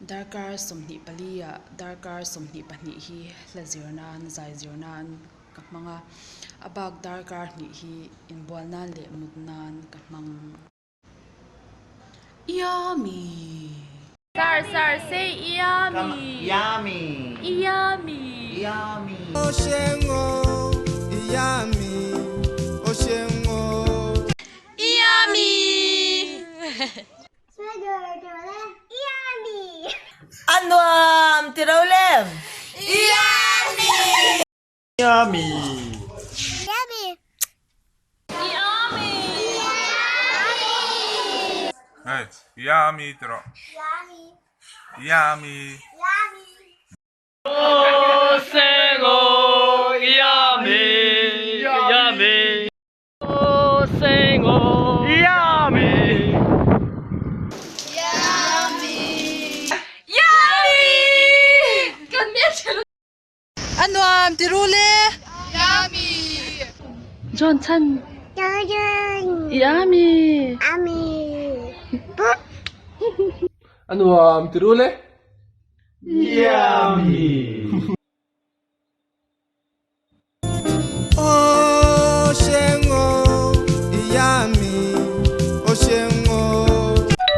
Darkar 24 ah darkar 22 hi hla zir nan, zai zir nan ka hmang a, a bak darkar hnih hi inbual nan leh mut nan ka hmang. Yummy! Sir, sir, say yummy! Yummy! Yummy! Yummy! Ó ṣeun o, ìyá mi, ó ṣeun o. Yummy! A nuam ti ro lem. Yummy. Hey, yummy ti rawh. Yummy. A nuam ti ru le. John chan. Yummy. A nuam ti ru le. Yummy. Ó ṣeun o, ìyá mi, ó ṣeun o.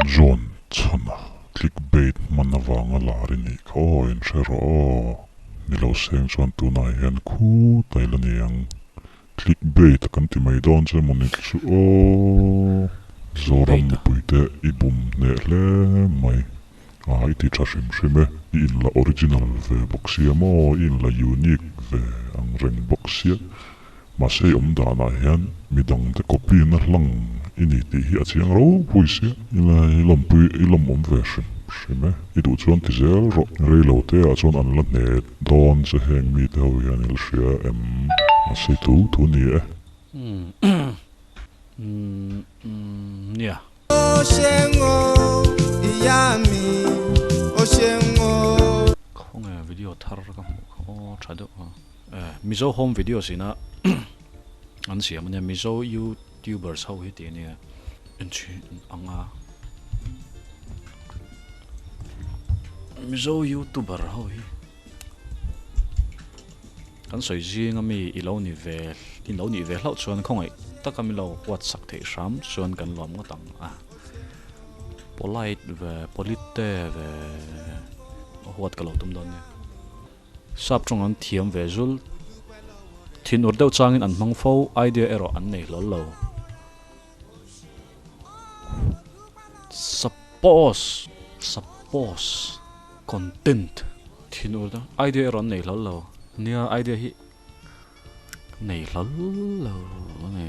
John chhana clickbait hman avanga lar i nih kha aw in hre rawh aw. Ni lo seng chuan tunah hian khut a ila ni ang. Clickbait a kan ti mai dawn che maw ni chu aw. Zoram mipuite i bum hneh hle mai. A i ti tha hrim hrim e, i inla original ve bawk sia maw, i inla unique ve ang reng bawk sia. Mahse i awm danah hian midangte copy na hlang i ni tih hi a chiang ropui sia. Ila i lawmpui i lawmawm ve hrim hrim e, i duh chuan ti zel rawh. Rei lo te ah chuan an la hne dawn che heng mite ho hian i la hria em? Mahse i thu thu ni e. Nia. Ó ṣeun o, ìyá mi, ó ṣeun o. Khawnge video thar ka hmuh kha aw tha deuh a. Mizo home videos ina an siam ania Mizo youtubers ho hi tih ania enchhin anga Mizo youtuber ho hi Kan sawi zinga mi i lo ni ve i lo nih ve hlauh chuan khawngaih taka mi lo huat sak theih hram chuan kan lawm ngawt ang a. Polite ve polite ve huat ka lo tum dawn nia. Sap tawng an thiam ve zul thinur deuh changin an hmang fo idea erawh an nei hlawl lo. Suppose suppose content thinur deuh idea erawh an nei hlawl lo nia idea hi nei hlawl lo a ni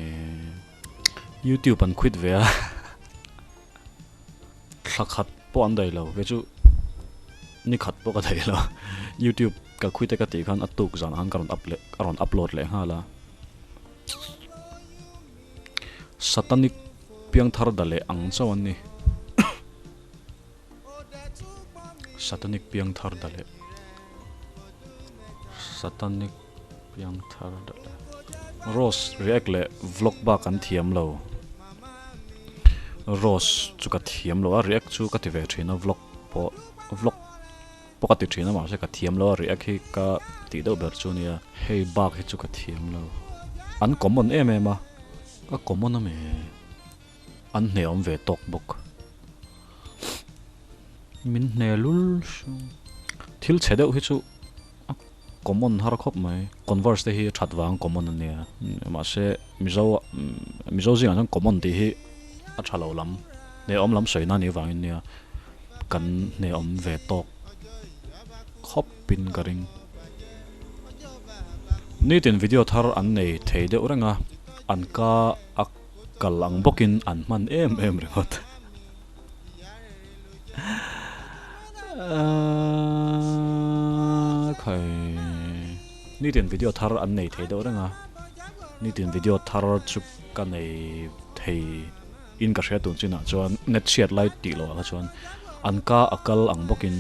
youtube an quit ve a thla khat pawh an daih lo kei chu ni khat pawh ka daih lo youtube ka quit e ka tih khan a tuk zan ah khan ka rawn up leh ka rawn upload leh nghal a. Satanic piangthar da leh ang chauh an ni. Satanic piangthar da leh Satanic piangthar da leh Rose react leh vlog bak an thiam lo. Rose chu ka thiam lo a, react chu ka ti ve thin a vlog pawh vlog pawh ka ti thin a mahse ka thiam lo a react hi ka tih deuh ber chu nia hei bak hi chu ka thiam lo an common em em a ka common a mi an hne awm ve tawk bawk min hne lul thil chhe deuh hi chu a common har khawp mai converse te hi that vang common a nia mahse mizo mizo zingah chuan common tih hi a tha lo lam hne awm lam sawi na nih vangin nia. Kan hneawm ve tawk khawpin ka ring. Nitin video thar an nei thei deuh reng a, an ka a kal ang bawkin an hman em em ringawt. Khai. Nitin video thar an nei thei deuh reng a, nitin video thar chu ka nei thei. In ka hria tun chinah chuan net chhiat lai tih loh ah kha chuan an ka a kal ang bawkin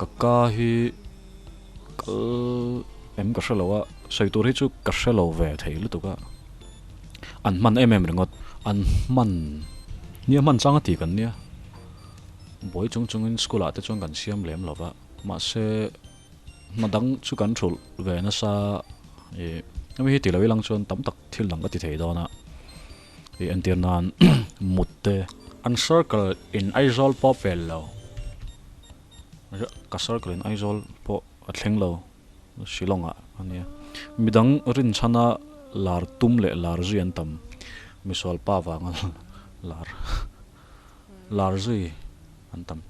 ka ka hi kal em ka hrelo a sawi tur hi chu ka hrelo ve thei lutuk a an hman em em ringawt an hman nia hman chang a ti kan nia. Buai chung chungin school ah te chuan kan siam lem lo va, mahse hna dang chu kan thulh ve nasa ih hemi hi tih lo ilang chuan tam tak thil dang ka ti thei dawn a ih entir nan mut te. An circle in Aizawl pawh pel lo, ka circle in Aizawl pawh a thleng lo Shillong ah a nia. Midang rinchhana lar tum leh lar zui an tam, misual pa vanga lar. Lar zui an tam.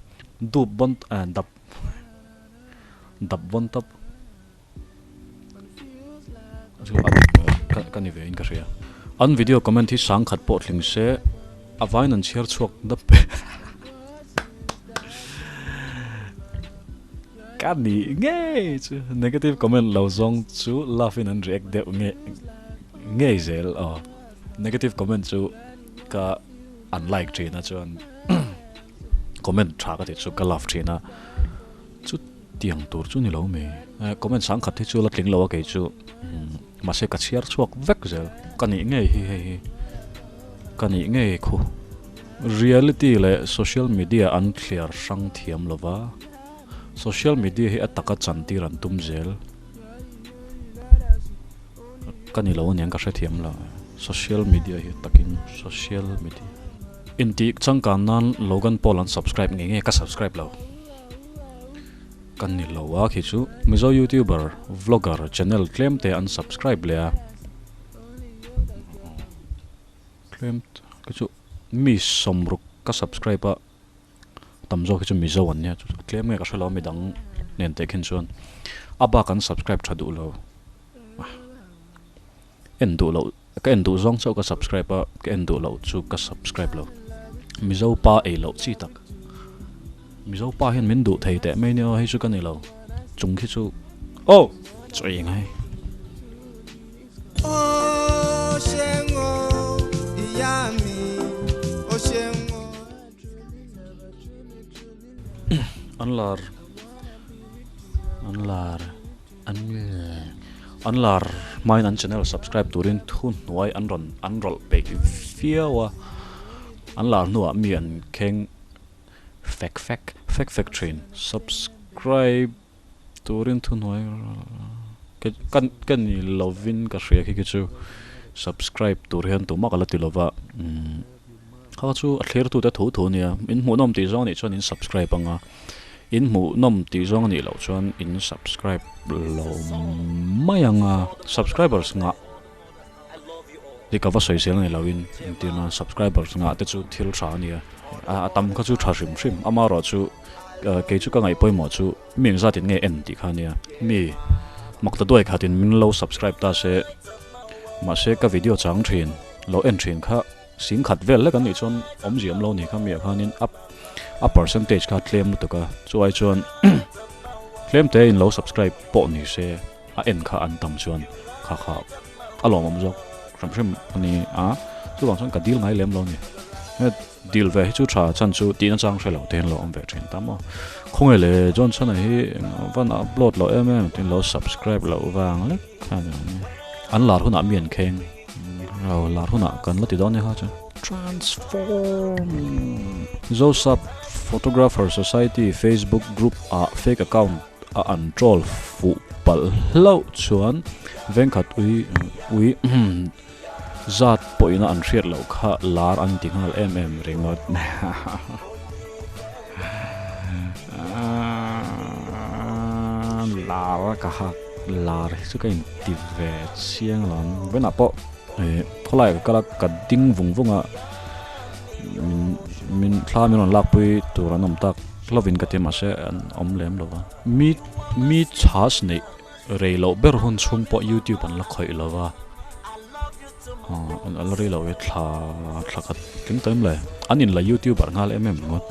Dup bon eh dap dap bon tawp chu a dik ka ka ni ve in ka hria. An video comment hi sangkhat pawh tling se a vain an chhiar chhuak dap pe ka ni ngei chu negative comment lo zawng chu love in an react deuh nge ngei zel aw negative comment chu ka an like thin a chuan comment tha ka tih chu ka love thin a chu tiang tur chu ni lo mai comment sang khat hi chu la tling lo a kei chu mahse ka chhiar chhuak vek zel ka nih ngei hi hei hi ka nih ngei khu reality leh social media an thliar hrang thiam lova social media hi a taka chantir an tum zel. Ka ni lo aniang ka hrethiam lo. Social media hi takin social media. Intih changkan nan Logan Paul an subscribe nge nge ka subscribe lo. Ka ni lo a khi chu Mizo youtuber vlogger channel tlem te an subscribe leh a. Tlem khi chu mi sawmruk ka subscribe a. Tam zawk hi chu Mizo an nia chu a tlem nge ka hre lo a midang nen teh khin chuan a bak an subscribe tha duh lo en duh loh ka en duh zawng chauh ka subscribe a ka en duh loh chu ka subscribe lo Mizo pa ei loh chi tak Mizo pa hian min duh thei teh mai nia hei chu ka ni lo chung khi chu oh chaw ei ngai. An lar an lar an an lar hmain an channel subscribe turin thu hnuai an rawn an rawlh peih viau a an lar hnuah mi an kheng fek fek fek fek thin subscribe turin thu hnuai ka ka ni lovin ka hria khi khi chu subscribe tur hian tumah ka la ti lova umm kha chu a thlir tute thu thu ania in hmuhnawm tih zawng anih chuan in subscribe anga in hmuhnawm tih zawng anih loh chuan in subscribe lo mai anga subscribers ngah hi ka va sawi zel a ni loin entirna subscribers ngah te chu thil tha a nia a tam kha chu tha hrim hrim amaherawh chu kei chu ka ngaih pawimawh chu mi engzat in nge en tih kha a nia mi mak ta duai khatin min lo subscribe ta se mahse ka video chang thin lo en thin kha sing khat vel lek an nih chuan awmzia awm lo ni kha miah khanin a a percentage kha tlem lutuk a chuai chuan tlem te in lo subscribe pawh ni se. A en kha an tam chuan kha kha a lawmawm zawk hrim hrim a ni a, chuvang chuan ka dil ngai lem lo a ni. He dil ve hi chu tha chhan chu tihna chang hre lo te hian lo awm ve thin ta maw. Khawnge le Johnson-a hi van upload loh em em tin lo subscribe loh vang lek kha a ni ang e. An lar hunah mi an kheng lo, lar hunah kan la ti dawn nia kha chu. Transform! Zosap Photographer Society Facebook group ah fake account a an troll fuh palh hlauh chuan vengkhat ui ui zat pawhin a an hriat loh kha lar an ti nghal em em ringawt. Lar ka hak lar hi chu ka inti ve chiang lo ang vawiinah pawh ih khawlaiah ka kal a ka ding vung vung a min min thla min rawn lakpui tur an awm tak. Lovin ka ti mahse an awm lem lo va. Mi mi chhas neih rei loh ber hun chhung pawh youtube an la khawih lo va. Aw an la rei loh e thla thla khat tling tawh em le. An in la youtuber nghal em em ringawt.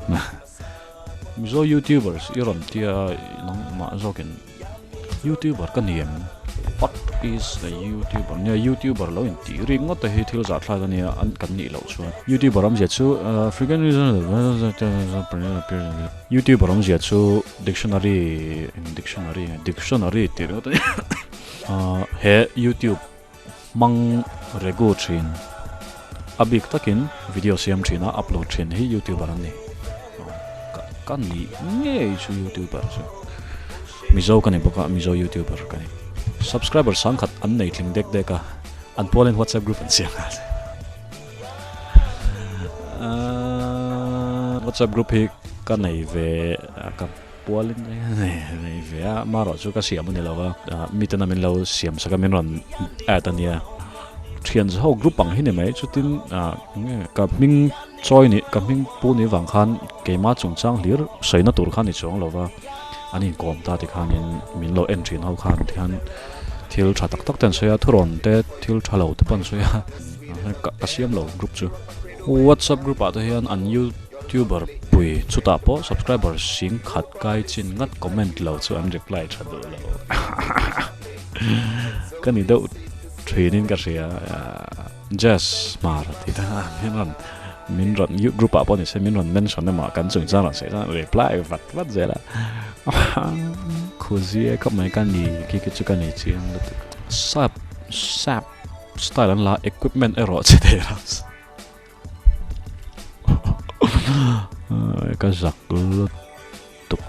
Mizo youtubers i rawn tia nangmah zawkin. Youtuber ka ni em? What is a youtuber? Nia youtuber lo in tih rik ngawt te hi thil zahthlak a nia an kan nih loh chuan. Youtuber awmzia chu frequent Youtuber awmzia chu dictionary eng dictionary nge dictionary tih ringawt a ni he youtube hmang regu thin a bik takin video siam thin a upload thin hi youtuber an ni. Ka nih ngei chu youtuber chu Mizo ka ni bawk a, Mizo youtuber ka ni. Subscriber sangkhat an nei tling dek dek a, an pualin WhatsApp group an siam nghal. WhatsApp group hi ka nei ve ka pualin nei ve a, marawh chu ka siam a ni lo va, miten a min lo siam sak a, min rawn add a nia. Thian ho group ang hi ni mai, chutin ka hming Chawi nih ka hming pu ni vang khan keimah chungchang hlir sawina tur kha ni chuang lo va, an inkawm ta tikhanin min lo en thin ho khan tikhan thil tha tak tak te an sawi a, thurawn te thil tha lo te pawh an sawi a, ka siam lo group chu. WhatsApp group ah te hian an youtuber pui chutah pawh subscriber sing khat kai chin ngat comment lo chu an reply tha duh lo ka ni deuh thinin ka hria. Jazz hmar tih te kha min rawn min rawn group ah pawh ni se min rawn mention emaw kan chungchang rawn sawi chuan reply vat vat zel a khuzia khawp mai ka ni khi khi chu ka ni chiang lutuk sap sap style an la equipment erawh che thei lo ka zak lutuk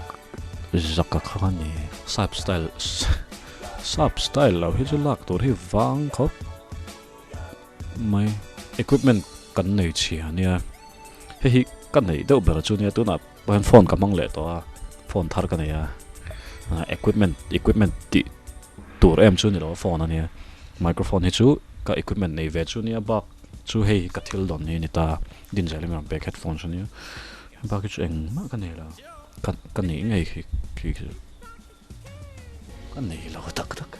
zak a kha ka ni sap style sap style lo hi chu lak tur hi vang khawp. Mai equipment kan nei chhia ania hei hi ka neih deuh ber chu nia tunah pawh hian phone ka hmang leh tawh a phone thar ka nei a equipment equipment tih tur em chu ni lo a phone ania microphone hi chu ka equipment nei ve chu nia bak chu hei hi ka thil dawn hi a ni ta dinzel hi min rawn pek headphone chu ania bak hi chu engmah ka nei lo ka ka neih ngei khi khi chu. Ka nei lo tak tak.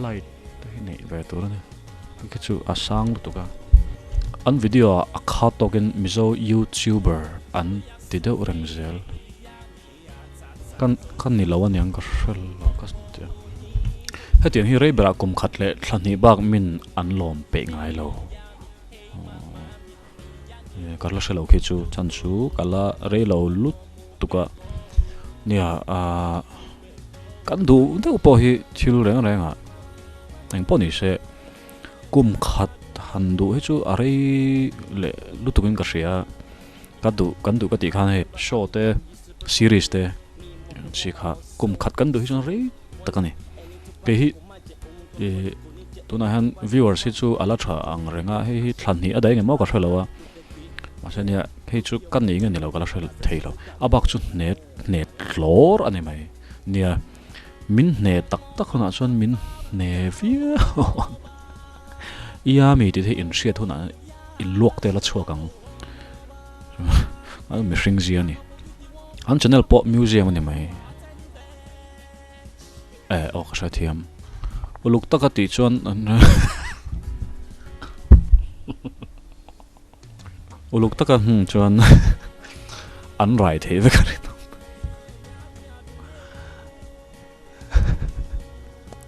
Light te hi neih ve tur a ni. Hei khi chu a sang lutuk a. An video ah a kha tawkin Mizo YouTuber an ti deuh reng zel. Ka ka ni lo aniang ka hre lo ka ti a. Hetiang hi rei berah kum khat leh thla hnih bak min an lawm peih ngai lo. Ka la hre lo khi chu chhan chu ka la rei lo lutuk a nia ahh kan duh deuh pawh hi thil reng reng ah eng pawh ni se kum khat han duh hi chu a rei leh lutuk in ka hria ka duh kan duh ka tih khan hei show te series te chi kha kum khat kan duh hi chuan rei tak a ni kei hi. Ih tunah hian viewers hi chu a la tha ang reng a hei hi thla hnih a daih engemaw ka hre lo a mahse nia hei chu ka ni nge ni lo ka la hre thei lo a bak chu hne hne hlawr a ni mai nia min hne tak tak hunah chuan min hne viau ang ia mi tih te hi inhriat hunah in luak te la chhuak ang mihring zia a ni an channel pawh museum a ni mai. Eh aw ka hrethiam. Uluk taka tih chuan uluk taka hmung chuan an rai thei vek a rin awm.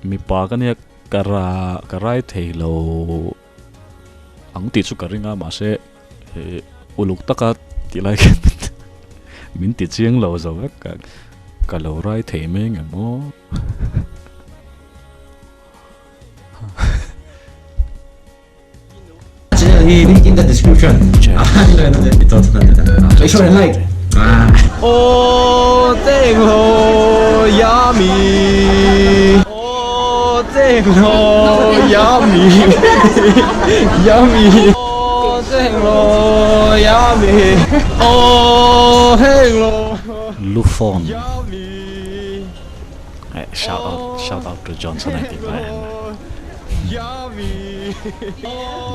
Mipa ka nia ka ra ka rai thei lo ang tih chu ka ring a mahse uluk taka tih lai khian min ti chiang lo zo vek ka ka lo rai thei mai ang em aw. Channel hi link in the description. Make sure and like. Oh, teng ho yummy. Oh, teng ho yummy. Yummy. Oh, teng ho yummy. Oh, heng lo. Lufon. Yummy. Eh, shout out, shout out to Johnson a tih mai ang. Yummy.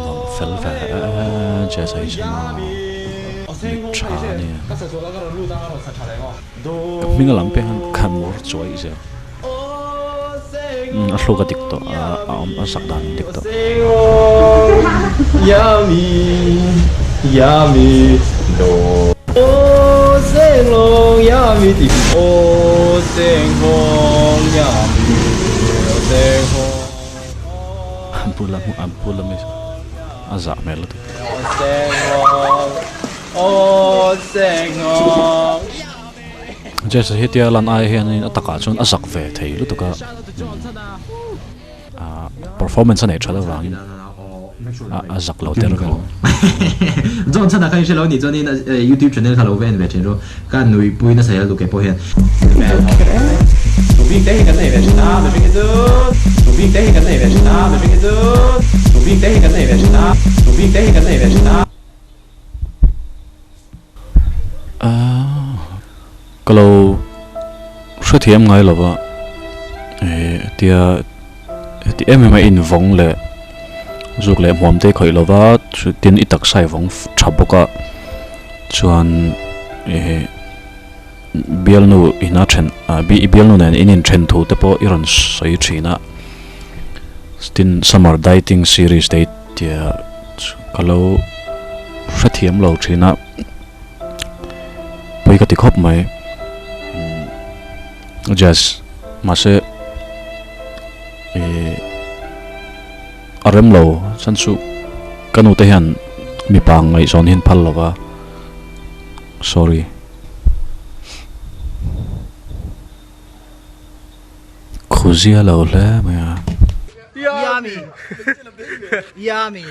Nuam fel ve Jazz a hi chu maw mit tha a nia. Ka hming a lam pek hian ka mur chuai zel. A thluk a dik tawh a a awm a sak dan a dik tawh. An bula an bula mi a zah hmel lutuk. Jazz hi tia lan ai hianin a takah chuan a zak ve thei lutuk a, performance a neih that avangin. a zak lo der vel. John chhan ah khan i hre lo nih chuan in youtube channel kha lo va en ve thin ru ka nuihpui nasa hel duh kei pawh hian. Tubik te hi kan nei ve thin a mihring hi chu Tubik te hi kan nei ve thin a mihring hi chu Tubik te hi kan nei ve thin a Tubik te hi kan nei ve thin a. Ka lo hrethiam ngai lo va, hetia heti em em a invawng leh zuk leh hmuam te khawih lo va, tin i taksa i vawng tha bawk a, chuan ih bialnu ina then ah i bialnu nen in inthen thu te pawh i rawn sawi thin a, tin summer dieting series te hi. Tia ka lo hrethiam lo thin a, pawi ka ti khawp mai. Jazz mahse ih a rem lo chhan chu ka nu te hian mipa ngaihzawn hi an phal lo va, sorry. Khuzia lo hle mai a. Yummy. Yummy.